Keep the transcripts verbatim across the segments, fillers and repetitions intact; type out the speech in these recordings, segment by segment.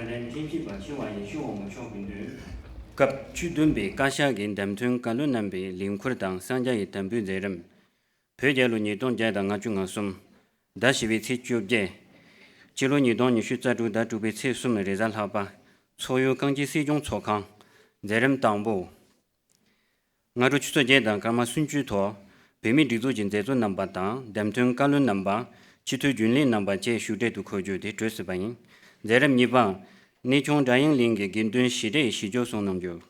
ཁྲིམས་ཞིབ་པ་ཆེ་བ་ཡེ་ཤེས་དབང་མོ་མཆོག་གིས་འདོན། སྐབས་བཅུ་བདུན་པའི་བཀའ་ཤག་གི་བདམས་ཐོན་བཀའ་བློན་རྣམ་པའི་ལས་འཁུར་དང་གསང་རྒྱ་ཡི་དམ་འབུལ་མཛད་རིམ། བོད་རྒྱལ་ལོ་ཉིས་སྟོང་བརྒྱ་དང་ང་གསུམ། ཟླ་བཞི་པའི་ཚེས་བཅོ་བརྒྱད། སྤྱི་ལོ་ཉིས་སྟོང་ཉི་ཤུ་རྩ་དྲུག་ཟླ་དྲུག་པའི་ཚེས་གསུམ་རེས་གཟའ་ལྷག་པ། ཚོགས་ཡུལ་རྐང་རྗེས་སྲིད་སྐྱོང་ཚོགས་ཁང་། མཛད་རིམ་དང་པོ། སྔ་དྲོ་ཆུ་ཚོད་བརྒྱད་དང་སྐར་མ་སུམ་ཅུའི་ཐོག་བོད་མིའི་སྒྲིག་འཛུགས་ཀྱི་མཛད་གཙོ་རྣམ་པ་དང་བདམས་ཐོན་བཀའ་བློན་རྣམ་པ། སྤྱི་འཐུས་རྒྱུན་ལས་རྣམ་པ་བཅས་བཞུགས་གྲལ་དུ་འཁོད་རྒྱུ་དེ་གྲོས་ཟིན་པ་ཡིན། མཛད་རིམ་གཉིས་པ། གནས་ཆུང་སྒྲ་དབྱངས་གླིང་གི་དགེ་འདུན་ཞི་བགྲེས་ཞི་ལྕོགས་གསུང་གནང་རྒྱུ།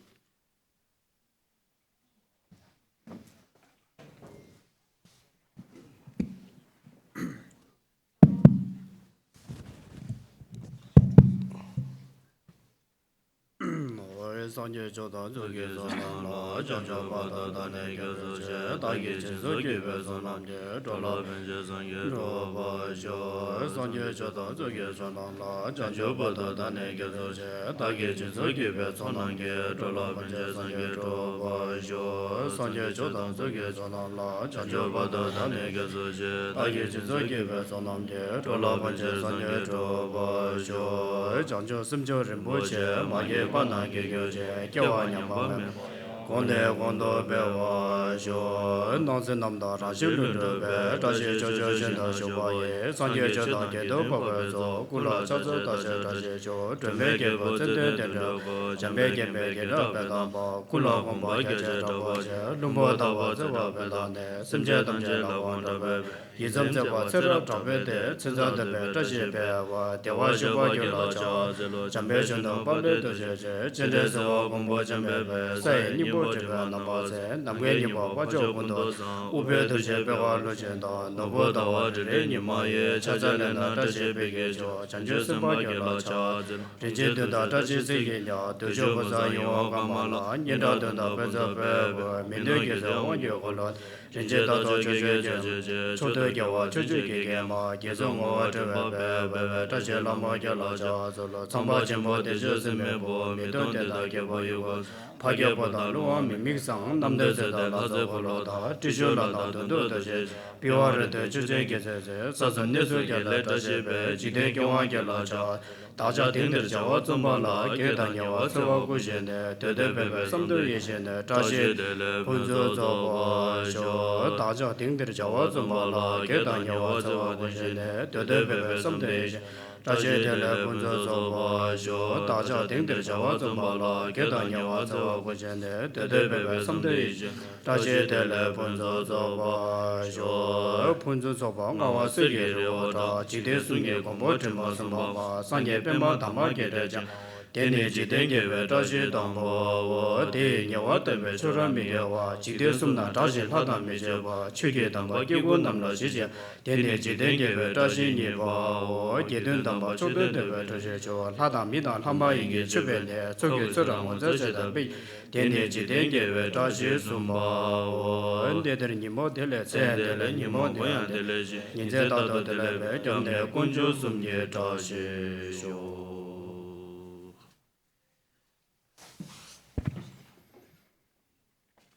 སངས་རྒྱས་ཆོས་དང་ཚོགས་ཀྱི་ཚོགས་རྣམས་ལ། བྱང་ཆུབ་བར་དུ་བདག་ནི་སྐྱབས་སུ་མཆི། བདག་གིས་སྦྱིན་སོགས་བགྱིས་པའི་ཚོགས་རྣམས་ཀྱིས། འགྲོ་ལ་ཕན་ཕྱིར་སངས་རྒྱས་འགྲུབ་པར་ཤོག་སངས་རྒྱས་ཆོས་དང་ཚོགས་ཀྱི་ཚོགས་རྣམས་ལ། བྱང་ཆུབ་བར་དུ་བདག་ནི་སྐྱབས་སུ་མཆི། བདག་གིས་སྦྱིན་སོགས་བགྱིས་པའི་ཚོགས་རྣམས་ཀྱིས། འགྲོ་ལ་ཕན་ཕྱིར་སངས་རྒྱས་འགྲུབ་པར་ཤོག་སངས་རྒྱས་ཆོས་དང་ཚོགས་ཀྱི་ཚོགས་རྣམས་ལ། བྱང་ཆུབ་བར་དུ་བདག་ནི་སྐྱབས་སུ་མཆི། བདག་གིས་སྦྱིན་སོགས་བགྱིས་པའི་ཚོགས་རྣམས་ཀྱིས། འགྲོ་ལ་ཕན་ཕྱིར་སངས་རྒྱས་འགྲུབ་པར་ཤོག་བྱང་ཆུབ་སེམས་མཆོག་རིན་པོ་ཆེ། མ་སྐྱེས་པ་རྣམས་སྐྱེ་གྱུར་ཅིག་སྐྱེ་བ་ཉམས་པ་མེད་པ་ཡང་། གོང་ནས་གོང་དུ་འཕེལ་བར་ཤོག་སྣང་སྲིད་རྣམས་དང་རང་བཞིན་ལུས་འགྲུབ་པའི། བཀྲ་ཤིས་ཕྱོགས་བཅུ་ཤིན་ཏུ་ཕྱུག་པ་ཡི། སངས་རྒྱས་ཆོས་དང་རྒྱས་འདེབས་འཕགས་པའི་ཚོགས། སྐུ་ལ་ཕྱག་འཚལ་བདག་ཅག་བཀྲ་ཤིས་ཤོག་སྒྲོན་མེ་བརྒྱད་པོ་ཙནྡན་ཏིང་འདྲ་བཀོད། འཇམ་དཔལ་དགྱེས་པའི་རྒྱན་ཕྲེང་པའི་དམ་པ། སྐུ་ལ་གོམ་པ་བརྒྱ་བྱིན་དྲག་པོ་ཆེ། ལྷུན་པོ་ཟླ་བ་བརྩེགས་པ་པོ་དང་ལྡན། སེམས་ཅན་ཐམས་ཅད་ལ་དབང་དྲག་པོས། ཡིད་ཙམ་བརྩེགས་པ་ཚེ་རབས་དྲུག་པའི་སྟེང་། མཚན་རྩྭ་འདེབས་པའི་བཀྲ་ཤིས་འཕེལ་བ། བདེ་བར་གཤེགས་པ་ཁྱོད་ལ་ཕྱག་འཚལ་ལོ། འཇམ་དཔལ་གཞོན་ནུ་དཔལ་ལྡན་ཏེ་ཇེ་ཆེ། སྤྱན་རས་གཟིགས་དབང་པོ་འཇམ་དཔལ་དཔལ། ས་ཡི་སྙིང་པོ་འབྲིང་པོའི་རྣམ་པར་མཛད། ནམ་མཁའི་སྙིང་པོ་དཔལ་མཆོག་ཀུན་ཏུ་བཟང་། དབུ་པའི་གདུལ་བྱའི་དཔལ་བ་ཀླུ་ཆེན་དང་། ནོར་བུ་ཟླ་བ་རེ་རེའི་ཉི་མ་ཡིས། ཕྱག་འཚལ་ལེགས་ན་བཀྲ་ཤིས་འཕེལ་གྱི་མཆོག་བྱང་ཆུབ་སེམས་དཔའ་ཁྱོད་ལ་ཕྱག་འཚལ་ལོ། རིན་ཆེན་གདུགས་དང་བཀྲ་ཤིས་ཚིག་གིས་ཀྱང་། བདུད་ཕྱོགས་ཀུན་སེལ་ཡིད་འོང་ཀ་མ་ལ། སྙན་གྲགས་གདུང་དང་ཕུན་ཚོགས་དཔལ་པོས། མི་ནུབ་རྒྱལ་སྲས་དབང་གི་འཁོར་ལོ། རིན་ཆེན་རྟ་མཆོག་ཆོས་སྐྱོང་ཁྱོད་ལ། མཆོག་ཐུན་རྒྱལ་བ་ཕྱོགས་བཅུའི་དགེ་རྒན་མ། དགེ་ཚོགས་བསྔོ་བ་སྤྲུལ་པ་སྤེལ་བའི། བཀྲ་ཤིས་ལྷ་མོ་ཁྱོད་ལ་ཕྱག་འཚལ་ལོ། ཚངས་པ་ཆེན་པོ་བདེ་མཆོག་སྲིད་མེད་པོ། མི་མཐོང་དོན་དང་ཁྱད་པར་ཡོད་དགུ། འཕགས་སྐྱེས་པོ་དང་ཀླུ་དབང་མི་དམིགས་བཟང་། རྣམ་ཐོས་སྲས་དང་ལྷ་ཚོགས་འཁོར་ལོ་དང་། ཏྲི་ཤཱུལ་ལ་དང་གདུང་དུ་བདུད་ཆེན། པི་ཝ་རི་ཏའི་ཆུ་ཆེན་རྒྱལ་མཚན་སོགས། ས་གསུམ་གནས་གསུམ་ཁྱོད་ལ་བཀྲ་ཤིས་པའི། འཇིག་རྟེན་སྐྱོང་བ་ཁྱོད་ལ་ཕྱག་རྟག་ཆགས་དེང་འདིར་བྱ་བ་རྩོམ་པ་ལ། གེགས་དང་ཉེ་བར་འཚེ་བ་ཀུན་ཞི་ནས། དུས་དང་བས་པའི་བསམ་དོན་ཡིད་བཞིན་ནོད། བཀྲ་ཤིས་བདེ་ལེགས་ཕུན་སུམ་ཚོགས་པར་ཤོག་བདག་ཅག་དེང་འདིར་བྱ་བ་རྩོམ་པ་ལ། གེགས་དང་ཉེ་བར་འཚེ་བ་ཀུན་ཞི་ནས། དུས་དང་བས་པའི་བསམ་དོན་ཡིད་བཞིན། བཀྲ་ཤིས་བདེ་ལེགས་ཕུན་སུམ་ཚོགས་པར་ཤོག་བདག་ཅག་དེང་འདིར་བྱ་བ་རྩོམ་པ་ལ། གེགས་དང་ཉེ་བར་འཚེ་བ་ཀུན་ཞི་ནས། དུས་དང་བས་པའི་བསམ་དོན་ཡིད་བཞིན། བཀྲ་ཤིས་བདེ་ལེགས་ཕུན་སུམ་ཚོགས་པར་ཤོག་ཕུན་སུམ་ཚོགས་པ་མངའ་བ་གསེར་གྱི་རི་བོ་འདྲ། འཇིག་རྟེན་གསུམ་གྱི་མགོན་པོ་དྲི་མ་གསུམ་པ་མ། སངས་རྒྱས་པདྨ་དམ་པ་བརྒྱད་བརྩེགས་ཀྱང་། དེ་ནི་འཇིག་རྟེན་དགེ་བའི་བཀྲ་ཤིས་དང་པོའོ། དེ་ཡི་ཉེ་བར་བསྟོད་པའི་མཆོག་རབ་མི་དགེ་བ། འཇིག་རྟེན་གསུམ་ན་གྲགས་ཤིང་ལྷ་དང་མི་ཕྱེད་པ། ཆོས་ཀྱི་དམ་པ་སྐྱེ་དགུ་རྣམས་ལ་ཞི་ཞིང་། དེ་ནི་འཇིག་རྟེན་དགེ་བའི་བཀྲ་ཤིས་གཉིས་པའོ། དགེ་འདུན་དམ་པ་མཆོག་ཐུན་བསྟོད་པའི་བཀྲ་ཤིས་མཆོག་ལྷ་དང་མི་དང་ལྷ་མ་ཡིན་གྱིས་མཆོད་པའི་ལྷས། ཚོགས་ཀྱི་ཚུལ་རབ་ངོ་མཚར་ཆེ་དང་སྤེལ། དེ་ནི་འཇིག་རྟེན་དགེ་བའི་བཀྲ་ཤིས་གསུམ་པའོ། འདི་ལྟར་ཉིན་མོ་དེ་ལས་ཚེ་དེ་ལས་ཉིན་མོ་དེ་ཡང་དེ་ལས་ཤིང་། ཉིན་མཚན་རྟག་ཏུ་དེ་ལས་འཕེལ། སྐྱབས་གནས་དཀོན་མཆོག་གསུམ་གྱི་བཀྲ་ཤིས་ཤོག་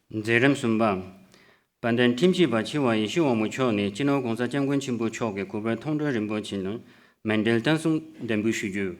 མཛད་རིམ་གསུམ་པ། དཔལ་ལྡན་ཁྲིམས་ཞིབ་པ་ཆེ་བ་ཡེ་ཤེས་དབང་མོ་མཆོག་ནས་སྤྱི་ནོར་༸གོང་ས་༸སྐྱབས་མགོན་ཆེན་པོ་མཆོག་གི་སྐུ་པར་མཐོང་གྲོལ་རིན་པོ་ཆེ་ནང་མཎྜལ་བསྟན་སྲུང་འདེམས་འབུལ་ཞུ་རྒྱུ།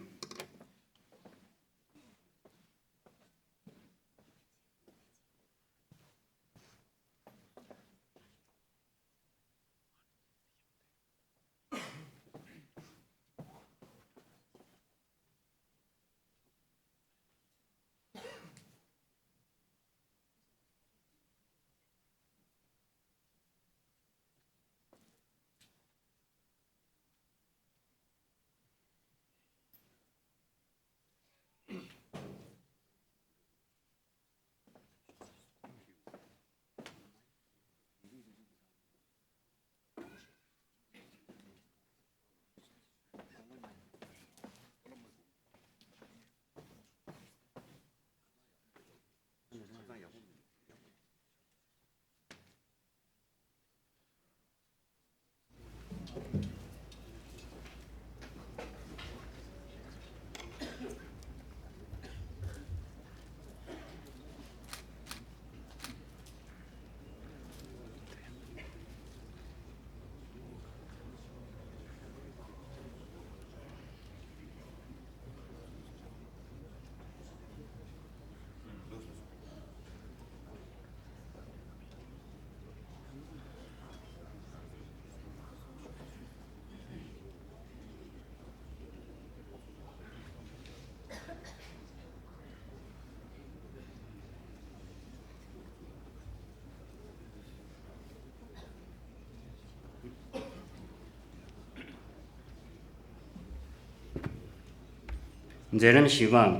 མཛད་རིམ་བཞི་པ།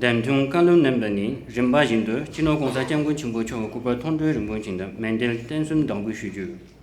འདེམས་ཐོན་བཀའ་སློབ་གནང་བ་ནི་རིམ་པ་བཞིན་དུ་སྤྱི་ནོར་༸གོང་ས་༸སྐྱབས་མགོན་ཆེན་པོ་མཆོག་སྐུ་པར་མཐོང་གྲོལ་རིན་པོ་ཆེ་དང་མཎྜལ་རྟེན་གསུམ་བདག་འབུལ་ཞུ་རྒྱུ།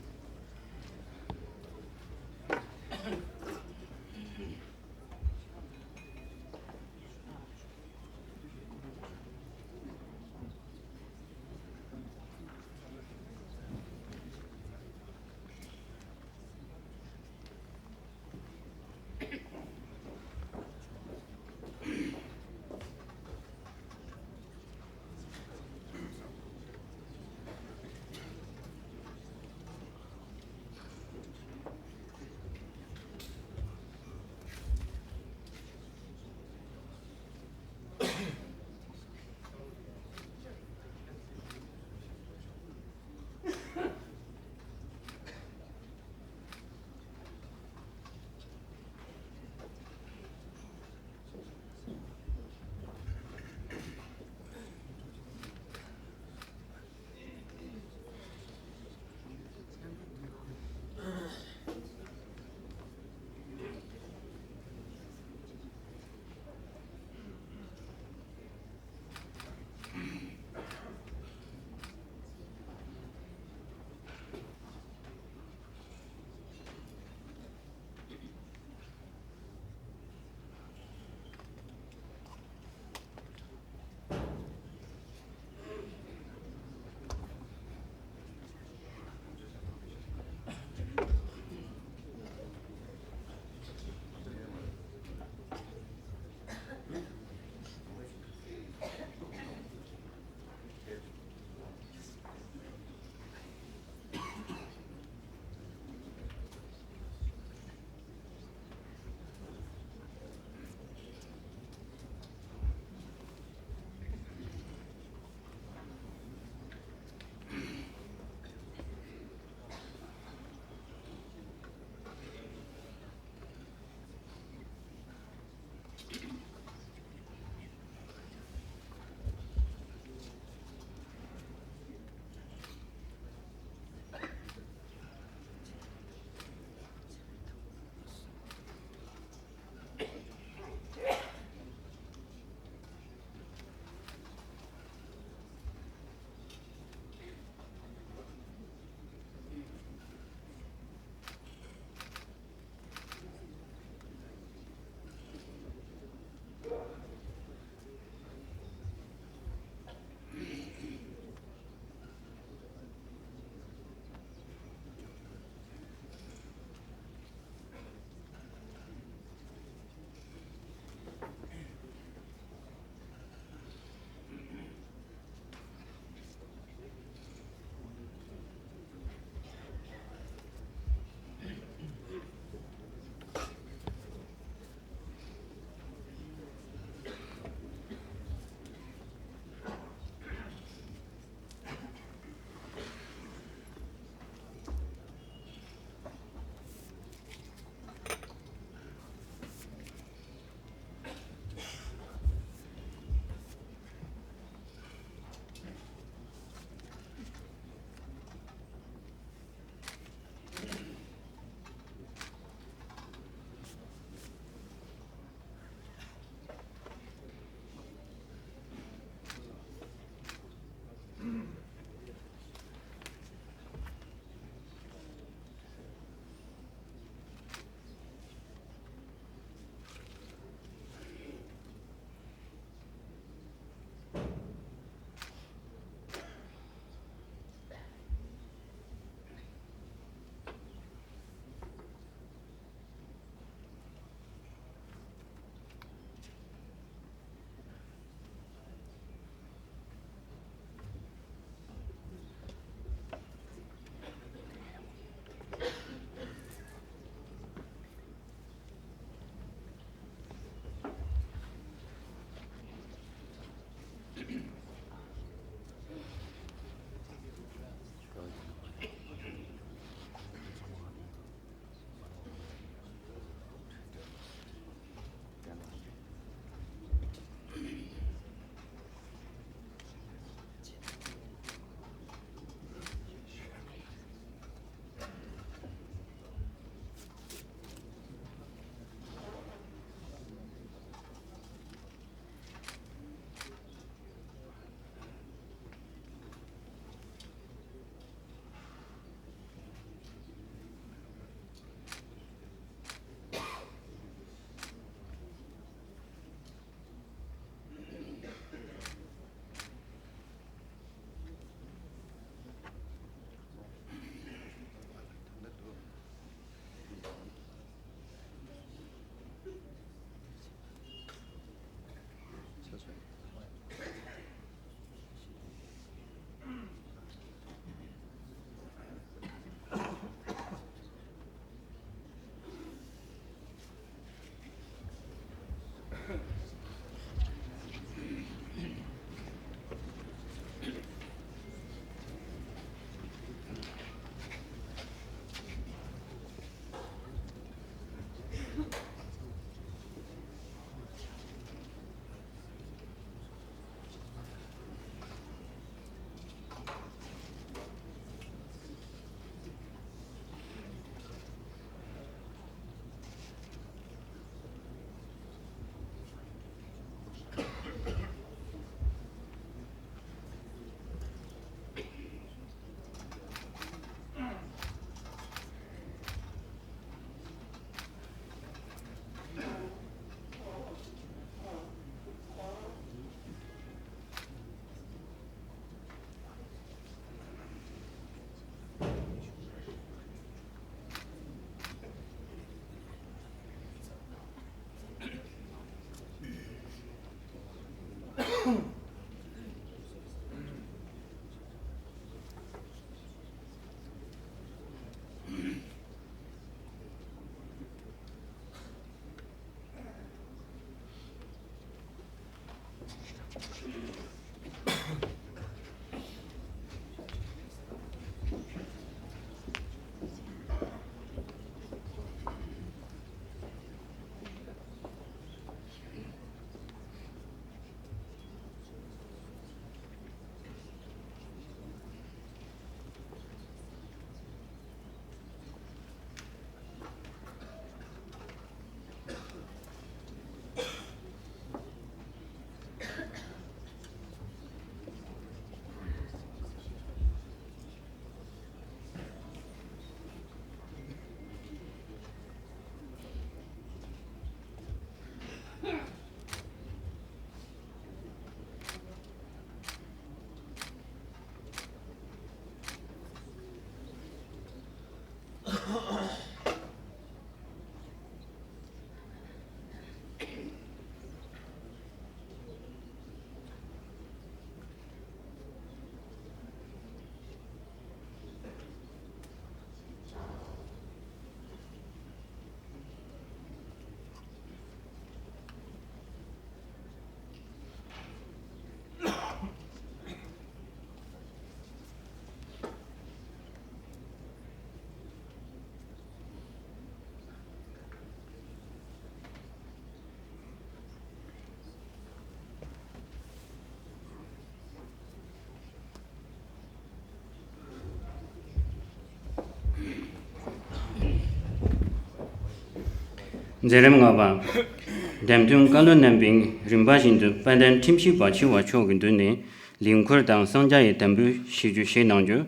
མཛད་རིམ་ལྔ་པ། འདེམས་ཐོན་བཀའ་བློན་རྣམ་པས་རིམ་པ་བཞིན་དུ་དཔལ་ལྡན་ཁྲིམས་ཞིབ་པ་ཆེ་བ་མཆོག་གི་མདུན་ནས་ལས་འཁུར་དང་གསང་རྒྱ་ཡི་དམ་འབུལ་ཞུ་རྒྱུ་ཞུས་གནང་རྒྱུ།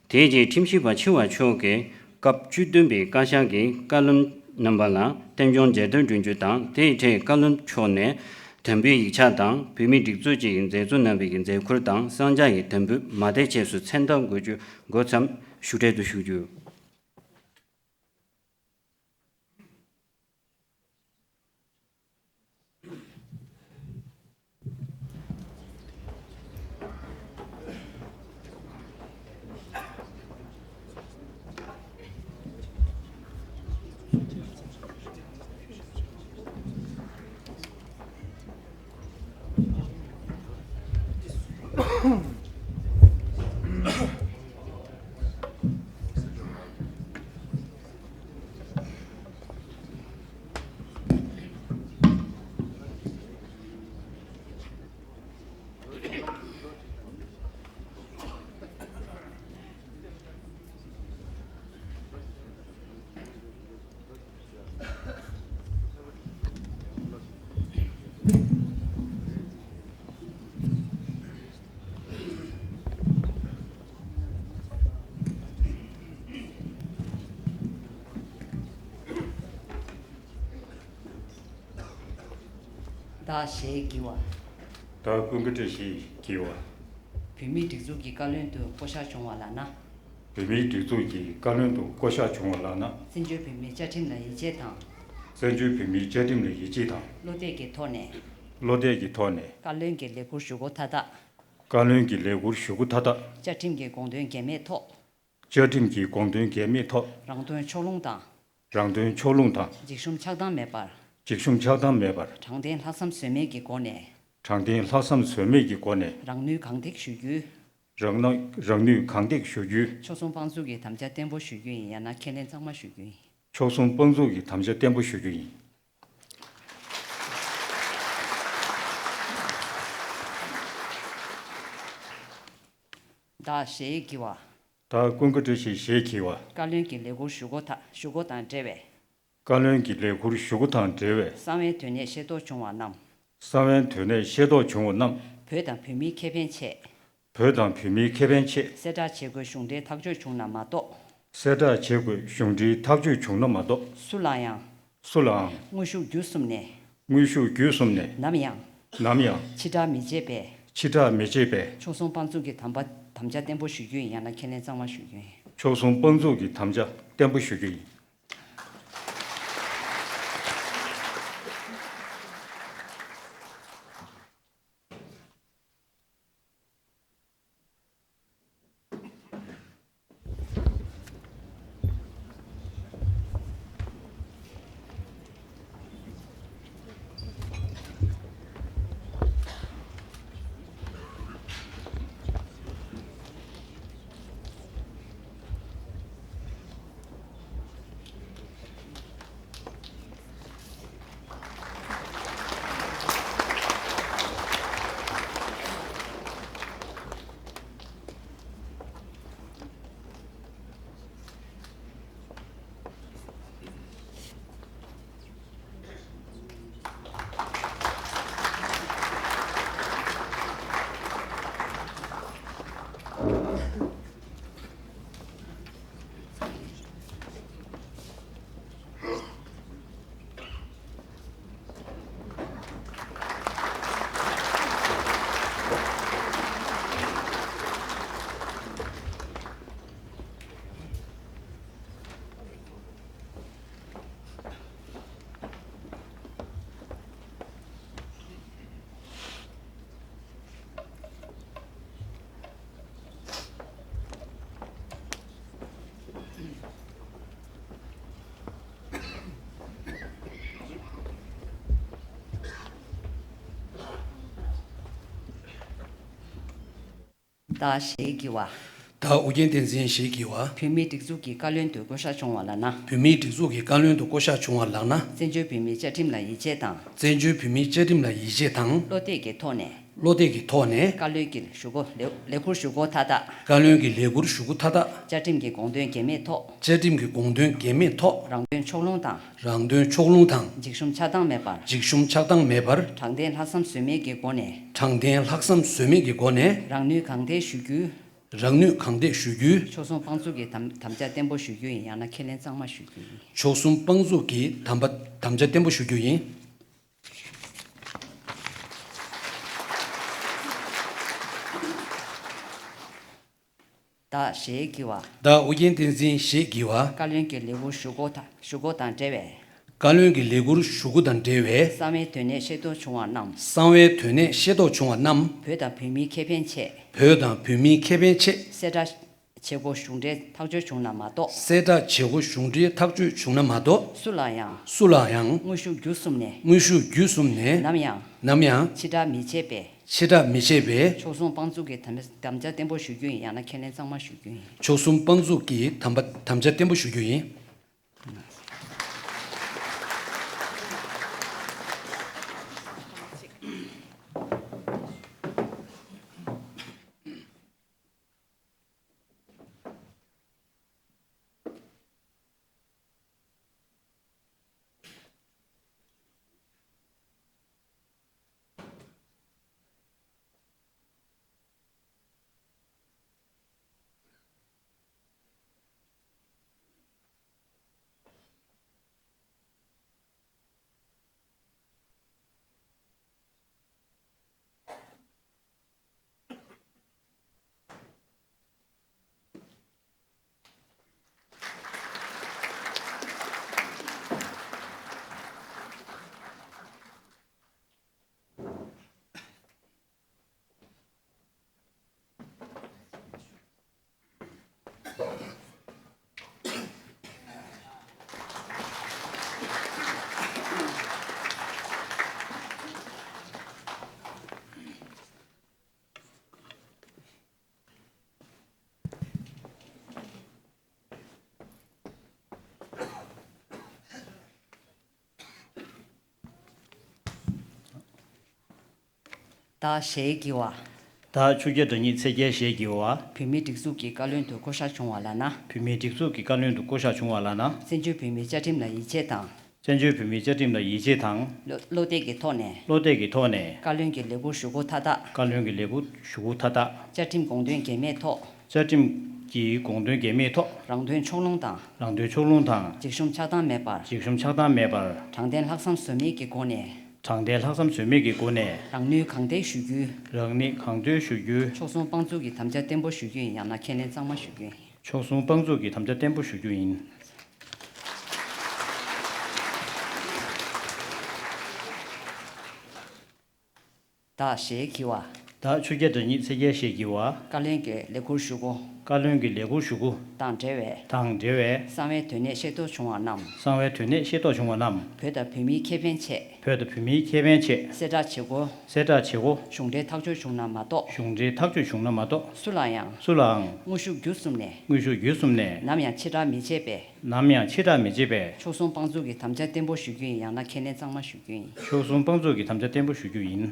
དེ་རྗེས་ཁྲིམས་ཞིབ་པ་ཆེ་བ་མཆོག་གིས་སྐབས་བཅུ་བདུན་པའི་བཀའ་ཤག་གི་བཀའ་བློན་རྣམ་པ་ལ་རྟེན་འབྱུང་མཇལ་དར་སྒྲོན་རྒྱུ་དང་། དེའི་ཁྲོད་བཀའ་བློན་མཆོག་ནས་དམ་འབུལ་ཡིག་ཆ་དང་བོད་མིའི་སྒྲིག་འཛུགས་ཀྱི་མཛད་གཙོ་རྣམ་པའི་མཛད་འཁུར་དང་གསང་རྒྱ་ཡི་དམ་འབུལ་མ་དེ་ཆེད་དུ་མཚན་རྟགས་འགོད་རྒྱུ་འགོ་མཚམས་ཞུ་གྲལ་དུ་ཞུགས་རྒྱུ། བདག་ཞེས་བགྱི་བ། བདག་ཀུན་དགའ་བཀྲ་ཞེས་བགྱི་བ། བོད་མིའི་སྒྲིག་འཛུགས་ཀྱི་བཀའ་བློན་དུ་བསྐོ་གཞག་བྱུང་བ་ལགས་ན། བོད་མིའི་སྒྲིག་འཛུགས་ཀྱི་བཀའ་བློན་དུ་བསྐོ་གཞག་བྱུང་བ་ལགས་ན། བཙན་བྱོལ་བོད་མིའི་བཅའ་ཁྲིམས་ལ་ཡིད་ཆེས་དང་། བཙན་བྱོལ་བོད་མིའི་བཅའ་ཁྲིམས་ལ་ཡིད་ཆེས་དང་། བློ་གཏད་ཀྱི་ཐོག་ནས། བློ་གཏད་ཀྱི་ཐོག་ནས། བཀའ་བློན་གྱི་ལས་ཁུར་ཞུ་སྒོ་མཐའ་དག་བཀའ་བློན་གྱི་ལས་ཁུར་ཞུ་སྒོ་མཐའ་དག་བཅའ་ཁྲིམས་ཀྱི་དགོངས་དོན་འགལ་མེད་ཐོག་བཅའ་ཁྲིམས་ཀྱི་དགོངས་དོན་འགལ་མེད་ཐོག་རང་དོན་ཕྱོགས་ལྷུང་དང་། རང་དོན་ཕྱོགས་ལྷུང་དང་། འཇིགས་ཞུམ་ཆགས་སྡང་མེད་པར། འཇིགས་ཞུམ་ཆགས་སྡང་མེད་པར། དྲང་བདེན་ལྷག་བསམ་ཟོལ་མེད་ཀྱི་སྒོ་ནས། དྲང་བདེན་ལྷག་བསམ་ཟོལ་མེད་ཀྱི་སྒོ་ནས། རང་ནུས་གང་ཐེག་ཞུ་རྒྱུའི། རང་ནུས་རང་ནུས་གང་ཐེག་ཞུ་རྒྱུའི། ཕྱོགས་མཚུངས་དཔང་འཛུགས་ཀྱི་དམ་བཅའ་བརྟན་པོ་ཞུ་རྒྱུ་ཡིན། ཡང་ན་ཁས་ལེན་གཙང་མ་ཞུ་རྒྱུ་ཡིན། ཕྱོགས་མཚུངས་དཔང་འཛུགས་ཀྱི་དམ་བཅའ་བརྟན་པོ་ཞུ་རྒྱུ་ཡིན། བདག་ཞེས་བགྱི་བ། བདག་ཀུན་དགའ་བཀྲ་ཤིས་ཞེས་བགྱི་བ། བཀའ་བློན་གྱི་ལས་ཁུར་ཞུ་སྒོ་དང་ཞུ་སྒོ་དང་འབྲེལ་བའི། བཀའ་བློན་གྱི་ལས་ཁུར་ཞུ་སྒོ་དང་འབྲེལ་བའི། གསང་བའི་དོན་གནད་ཤེས་རྟོགས་བྱུང་བ་རྣམས། གསང་བའི་དོན་གནད་ཤེས་རྟོགས་བྱུང་བ་རྣམས། བོད་དང་བོད་མིའི་ཁེ་ཕན་ཆེད། བོད་དང་བོད་མིའི་ཁེ་ཕན་ཆེད། གསལ་བསྒྲགས་བྱེད་དགོས་གཞུང་འབྲེལ་ཐག་གཅོད་བྱུང་ན་མ་གཏོགས། གསལ་བསྒྲགས་བྱེད་དགོས་གཞུང་འབྲེལ་ཐག་གཅོད་བྱུང་ན་མ་གཏོགས། སུ་ལའང་། སུ་ལའང་། དངོས་ཤུགས་བརྒྱུད་གསུམ་ནས། དངོས་ཤུགས་བརྒྱུད་གསུམ་ནས། ནམ་ཡང་། ནམ་ཡང་། ཕྱི་བསྒྲགས་མི་བྱེད་པའི། ཕྱི་བསྒྲགས་མི་བྱེད་པའི། ཕྱོགས་མཚུངས་དཔང་འཛུགས་ཀྱི་དམ་པ་དམ་བཅའ་བརྟན་པོ་ཞུ་རྒྱུ་ཡིན། ཡང་ན་ཁས་ལེན་གཙང་མ་ཞུ་རྒྱུ་ཡིན། ཕྱོགས་མཚུངས་དཔང་འཛུགས་ཀྱི་དམ་བཅའ་བརྟན་པོ་ཞུ་རྒྱུ་ཡིན། བདག་ཞེས་བགྱི་བ། བདག་ཨུ་རྒྱན་བསྟན་འཛིན་ཞེས་བགྱི་བ། བོད་མིའི་སྒྲིག་འཛུགས་ཀྱི་བཀའ་བློན་དུ་བསྐོ་གཞག་བྱུང་བ་ལགས་ན། བོད་མིའི་སྒྲིག་འཛུགས་ཀྱི་བཀའ་བློན་དུ་བསྐོ་གཞག་བྱུང་བ་ལགས་ན། བཙན་བྱོལ་བོད་མིའི་བཅའ་ཁྲིམས་ལ་ཡིད་ཆེས་དང་། བཙན་བྱོལ་བོད་མིའི་བཅའ་ཁྲིམས་ལ་ཡིད་ཆེས་དང་། བློ་གཏད་ཀྱི་ཐོག་ནས། བློ་གཏད་ཀྱི་ཐོག་ནས། བཀའ་བློན་གྱི་ཞུ་སྒོ་ལས་ལས་ཁུར་ཞུ་སྒོ་མཐའ་དག་བཀའ་བློན་གྱི་ལས་ཁུར་ཞུ་སྒོ་མཐའ་དག་བཅའ་ཁྲིམས་ཀྱི་དགོངས་དོན་འགལ་མེད་ཐོག་བཅའ་ཁྲིམས་ཀྱི་དགོངས་དོན་འགལ་མེད་ཐོག་རང་དོན་ཕྱོགས་ལྷུང་དང་། རང་དོན་ཕྱོགས་ལྷུང་དང་། འཇིགས་ཞུམ་ཆགས་སྡང་མེད་པར། འཇིགས་ཞུམ་ཆགས་སྡང་མེད་པར། དྲང་བདེན་ལྷག་བསམ་ཟོལ་མེད་ཀྱི་སྒོ་ནས། དྲང་བདེན་ལྷག་བསམ་ཟོལ་མེད་ཀྱི་སྒོ་ནས། རང་ནུས་གང་ཐད་ཞུ་རྒྱུའི། རང་ནུས་གང་ཐད་ཞུ་རྒྱུའི། མཆོག་གསུམ་དཔང་བཙུགས་ཀྱི་དམ་དམ་བཅའ་བརྟན་པོ་ཞུ་རྒྱུ་ཡིན། ཡང་ན་ཁས་ལེན་གཙང་མ་ཞུ་རྒྱུ་ཡིན། མཆོག་གསུམ་དཔང་བཙུགས་ཀྱི་དམ་པ་དམ་བཅའ་བརྟན་པོ་ཞུ་རྒྱུ་ཡིན། བདག་ཞེས་བགྱི་བ། བདག་ཨུ་རྒྱན་བསྟན་འཛིན་ཞེས་བགྱི་བ། བཀའ་བློན་གྱི་ལས་ཁུར་ཞུ་སྒོ་དང་ཞུ་སྒོ་དང་འབྲེལ་བའི། བཀའ་བློན་གྱི་ལས་ཁུར་ཞུ་སྒོ་དང་འབྲེལ་བའི། གསང་བའི་དོན་གནད་ཤེས་རྟོགས་བྱུང་བ་རྣམས། གསང་བའི་དོན་གནད་ཤེས་རྟོགས་བྱུང་བ་རྣམས། བོད་དང་བོད་མིའི་ཁེ་ཕན་ཆེད། བོད་དང་བོད་མིའི་ཁེ་ཕན་ཆེད། གསལ་བསྒྲགས་བྱེད་སྒོ་གཞུང་འབྲེལ་ཐག་གཅོད་བྱུང་ན་མ་གཏོགས། གསལ་བསྒྲགས་བྱེད་སྒོ་གཞུང་འབྲེལ་ཐག་གཅོད་བྱུང་ན་མ་གཏོགས། སུ་ལ་ཡང་། སུ་ལ་ཡང་། དངོས་ཤུགས་བརྒྱུད་གསུམ་ནས། དངོས་ཤུགས་བརྒྱུད་གསུམ་ནས། ནམ་ཡང་། ནམ་ཡང་། ཕྱི་བསྒྲགས་མི་བྱེད་པའི། ཕྱི་བསྒྲགས་མི་བྱེད་པའི། མཆོག་གསུམ་དཔང་བཙུགས་ཀྱི་དམ་དམ་བཅའ་བརྟན་པོ་ཞུ་རྒྱུ་ཡིན། ཡང་ན་ཁས་ལེན་གཙང་མ་ཞུ་རྒྱུ་ཡིན། མཆོག་གསུམ་དཔང་བཙུགས་ཀྱི་དམ་པ་དམ་བཅའ་བརྟན་པོ་ཞུ་རྒྱུ་ཡིན། བདག་ཞེས་བགྱི་བ། བདག་ཆུ་བརྒྱ་དང་ཉི་ཤུ་རྩ་བརྒྱད་ཞེས་བགྱི་བ། བོད་མིའི་སྒྲིག་འཛུགས་ཀྱི་བཀའ་བློན་དུ་བསྐོ་གཞག་བྱུང་བ་ལགས་ན། བོད་མིའི་སྒྲིག་འཛུགས་ཀྱི་བཀའ་བློན་དུ་བསྐོ་གཞག་བྱུང་བ་ལགས་ན། བཙན་བྱོལ་བོད་མིའི་བཅའ་ཁྲིམས་ལ་ཡིད་ཆེས་དང་། བཙན་བྱོལ་བོད་མིའི་བཅའ་ཁྲིམས་ལ་ཡིད་ཆེས་དང་། བློ་བློ་གཏད་ཀྱི་ཐོག་ནས། བློ་གཏད་ཀྱི་ཐོག་ནས། བཀའ་བློན་གྱི་ལས་ཁུར་ཞུ་སྒོ་མཐའ་དག་བཀའ་བློན་གྱི་ལས་ཁུར་ཞུ་སྒོ་མཐའ་དག་བཅའ་ཁྲིམས་དགོངས་དོན་འགལ་མེད་ཐོག་བཅའ་ཁྲིམས་ཀྱི་དགོངས་དོན་འགལ་མེད་ཐོག་རང་དོན་ཕྱོགས་ལྷུང་དང་། རང་དོན་ཕྱོགས་ལྷུང་དང་། འཇིགས་ཞུམ་ཆགས་སྡང་མེད་པར། འཇིགས་ཞུམ་ཆགས་སྡང་མེད་པར། དྲང་བདེན་ལྷག་བསམ་ཟོལ་མེད་ཀྱི་སྒོ་ནས། དྲང་བདེན་ལྷག་བསམ་ཟོལ་མེད་ཀྱི་སྒོ་ནས། རང་ནུས་གང་ཐད་ཞུ་རྒྱུའི། རང་ནུས་གང་ཐད་ཞུ་རྒྱུའི། མཆོག་གསུམ་དཔང་བཙུགས་ཀྱི་དམ་བཅའ་བརྟན་པོ་ཞུ་རྒྱུ་ཡིན། ཡང་ན་ཁས་ལེན་གཙང་མ་ཞུ་རྒྱུ་ཡིན། མཆོག་གསུམ་དཔང་བཙུགས་ཀྱི་དམ་བཅའ་བརྟན་པོ་ཞུ་རྒྱུ་ཡིན། བདག་ཞེས་བགྱི་བ། བདག་ཆུ་བརྒྱ་དང་ཉི་ཤུ་རྩ་བརྒྱད་ཞེས་བགྱི་བ། བཀའ་བློན་གྱི་ལས་ཁུར་ཞུ་སྒོ། བཀའ་བློན་གྱི་ལས་ཁུར་ཞུ་སྒོ། དང་འབྲེལ་བའི། དང་འབྲེལ་བའི། གསང་བའི་དོན་གནད་ཤེས་རྟོགས་བྱུང་བ་རྣམས། གསང་བའི་དོན་གནད་ཤེས་རྟོགས་བྱུང་བ་རྣམས། བོད་དང་བོད་མིའི་ཁེ་ཕན་ཆེད། བོད་དང་བོད་མིའི་ཁེ་ཕན་ཆེད། གསལ་བསྒྲགས་བྱེད་སྒོ། གསལ་བསྒྲགས་བྱེད་སྒོ། གཞུང་འབྲེལ་ཐག་གཅོད་བྱུང་ན་མ་གཏོགས། གཞུང་འབྲེལ་ཐག་གཅོད་བྱུང་ན་མ་གཏོགས། སུ་ལ་ཡང་། སུ་ལའང་། དངོས་ཤུགས་བརྒྱུད་གསུམ་ནས། དངོས་ཤུགས་བརྒྱུད་གསུམ་ནས། ནམ་ཡང་ཕྱིར་བསྒྲགས་མི་བྱེད་པའི། ནམ་ཡང་ཕྱིར་བསྒྲགས་མི་བྱེད་པའི། མཆོག་གསུམ་དཔང་བཙུགས་ཀྱི་དམ་བཅའ་བརྟན་པོ་ཞུ་རྒྱུ་ཡིན། ཡང་ན་ཁས་ལེན་གཙང་མ་ཞུ་རྒྱུ་ཡིན། མཆོག་གསུམ་དཔང་བཙུགས་ཀྱི་དམ་བཅའ་བརྟན་པོ་ཞུ་རྒྱུ་ཡིན།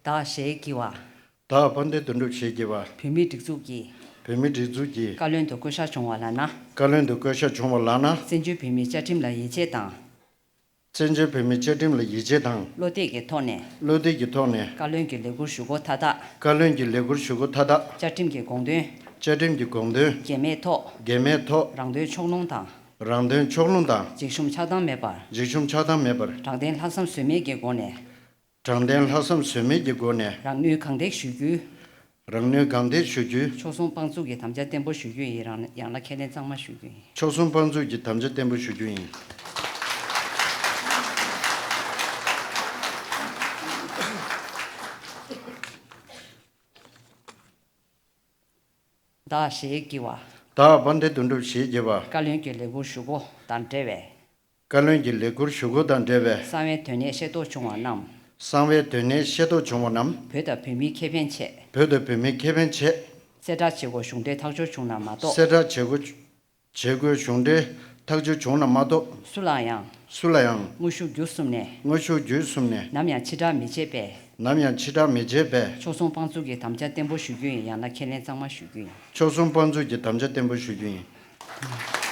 བདག་ཞེས་བགྱི་བ། བདག་དཔལ་ལྡན་དོན་གྲུབ་ཞེས་བགྱི་བ། བོད་མིའི་སྒྲིག་འཛུགས་ཀྱི། བོད་མིའི་སྒྲིག་འཛུགས་ཀྱི། བཀའ་བློན་དུ་བསྐོ་གཞག་བྱུང་བ་ལགས་ན། བཀའ་བློན་དུ་བསྐོ་གཞག་བྱུང་བ་ལགས་ན། བཙན་བྱོལ་བོད་མིའི་བཅའ་ཁྲིམས་ལ་ཡིད་ཆེས་དང་། བཙན་བྱོལ་བོད་མིའི་བཅའ་ཁྲིམས་ལ་ཡིད་ཆེས་དང་། བློ་གཏད་ཀྱི་ཐོག་ནས། བློ་གཏད་ཀྱི་ཐོག་ནས། བཀའ་བློན་གྱི་ལས་ཁུར་ཞུ་སྒོ་མཐའ་དག་བཀའ་བློན་གྱི་ལས་ཁུར་ཞུ་སྒོ་མཐའ་དག་བཅའ་ཁྲིམས་ཀྱི་དགོངས་དོན། བཅའ་ཁྲིམས་ཀྱི་དགོངས་དོན། འགལ་མེད་ཐོག་འགལ་མེད་ཐོག་རང་དོན་ཕྱོགས་ལྷུང་དང་། རང་དོན་ཕྱོགས་ལྷུང་དང་། འཇིགས་ཞུམ་ཆགས་སྡང་མེད་པར། འཇིགས་ཞུམ་ཆགས་སྡང་མེད་པར། དྲང་བདེན་ལྷག་བསམ་ཟོལ་མེད་ཀྱི་སྒོ་ནས། དྲང་བདེན་ལྷག་བསམ་ཟོལ་མེད་ཀྱི་སྒོ་ནས། རང་ནུས་གང་ཐེག་ཞུ་རྒྱུའི། རང་ནུས་གང་ཐེག་ཞུ་རྒྱུའི། ཕྱོགས་མཚུངས་དཔང་བཙུགས་ཀྱི་དམ་བཅའ་བརྟན་པོ་ཞུ་རྒྱུ་ཡིན། རང་ཡང་ན་ཁས་ལེན་གཙང་མ་ཞུ་རྒྱུ་ཡིན། ཕྱོགས་མཚུངས་དཔང་བཙུགས་ཀྱི་དམ་བཅའ་བརྟན་པོ་ཞུ་རྒྱུ་ཡིན། བདག་ཞེས་བགྱི་བ། བདག་དཔལ་ལྡན་དོན་གྲུབ་ཞེས་བགྱི་བ། བཀའ་བློན་གྱི་ལས་ཁུར་ཞུ་སྒོ་དང་འབྲེལ་བའི། བཀའ་བློན་གྱི་ལས་ཁུར་ཞུ་སྒོ་དང་འབྲེལ་བའི། གསང་བའི་དོན་གནད་ཤེས་རྟོགས་བྱུང་བ་རྣམས། གསང་བའི་དོན་གནད་ཤེས་རྟོགས་བྱུང་བ་རྣམས། བོད་དང་བོད་མིའི་ཁེ་ཕན་ཆེད། བོད་དང་བོད་མིའི་ཁེ་ཕན་ཆེད། གསལ་བསྒྲགས་བྱེད་སྒོ་གཞུང་འབྲེལ་ཐག་གཅོད་བྱུང་ན་མ་གཏོགས། གསལ་བསྒྲགས་བྱེད་སྒོ་བྱེད་སྒོའི་གཞུང་འབྲེལ་ཐག་གཅོད་བྱུང་ན་མ་གཏོགས། སུ་ལའང་། སུ་ལ་ཡང་། དངོས་ཤུགས་བརྒྱུད་གསུམ་ནས། དངོས་ཤུགས་བརྒྱུད་གསུམ་ནས། ནམ་ཡང་ཕྱི་བསྒྲགས་མི་བྱེད་པའི། ནམ་ཡང་ཕྱི་བསྒྲགས་མི་བྱེད་པའི། ཕྱོགས་མཚུངས་དཔང་བཙུགས་ཀྱི་དམ་བཅའ་བརྟན་པོ་ཞུ་རྒྱུ་ཡིན། ཡང་ན་ཁས་ལེན་གཙང་མ་ཞུ་རྒྱུ་ཡིན། ཕྱོགས་མཚུངས་དཔང་བཙུགས་ཀྱི་དམ་བཅའ་བརྟན་པོ་ཞུ་རྒྱུ་ཡིན།